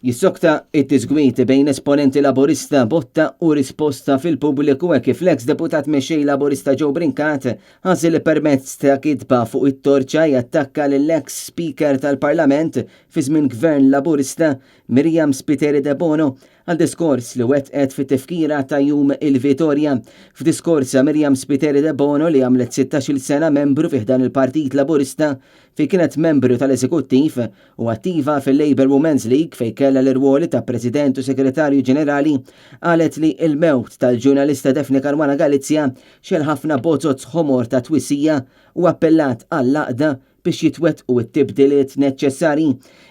Jissokta it-tiżgwit bejn esponenti Laburista botta u risposta fil-pubbliku hekk kif l-eks deputat mexxej Laburista Joe Brincat għażel li permezz ta' kitba fuq it-torċa jattakka lill-eks Speaker tal-Parlament fi żmien Gvern Laburista Miriam Spiteri Debono għal diskors li wettqet fit-tifkira ta' Jum il-Vitorja. F'diskorsha Miriam Spiteri Debono li għamlet 16-il sena membru fi ħdan il-Partit Laburista fejn kienet membru tal-Eżekuttiv u attiva fil-Labour Women's League fejn kellha l-irwoli ta' President u Segretarju Ġenerali, qalet li l-mewt tal-ġurnalista Daphne Caruana Galizia xegħel ħafna bozoz ħomor ta' twissija u appellat għall-għaqda biex jitwettqu t-tibdiliet neċċessarji.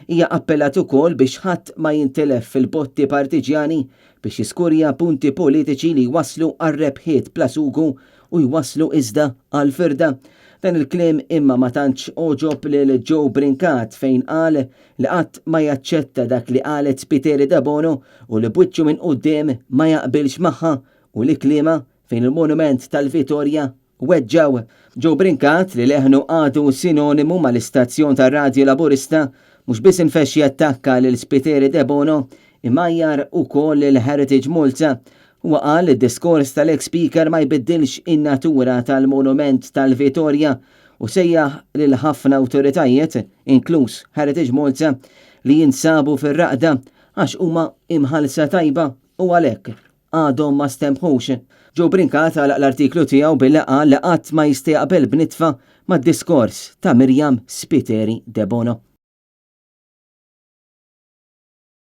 Hija appellat ukoll biex ħadd ma jintilef fil-botti partiġjani biex jiskurja punti politiċi li jwasslu għal rebħiet bla sugu u jwasslu iżda għal firda. Dan il-kliem imma ma tantx għoġob lil Joe Brincat fejn qal li qatt ma jaċċetta dak li qalet Spiteri Debono u li b'wiċċu minn quddiem ma jaqbilx magħha u li kliemha fejn il-monument tal-Vitorja weġġgħu. Joe Brincat li leħnu għadu sinonimu mal-istazzjon tar-radju Laburista mhux biss infexx jattakka lil Spiteri Debono imma għajjar ukoll lil Heritage Malta. Huwa qal li d-diskors tal-eks Speaker ma jbiddilx in-natura tal-monument tal-Vitorja u sejjaħ lil ħafna awtoritajiet, inkluż Heritage Malta, li jinsabu fir-raqda għax huma imħallsa tajba u għalhekk għadhom ma stenbħux. Joe Brincat għalaq l-artiklu tiegħu billi qal li qatt ma jista' jaqbel b'nitfa mad-diskors ta' Miriam Spiteri Debono.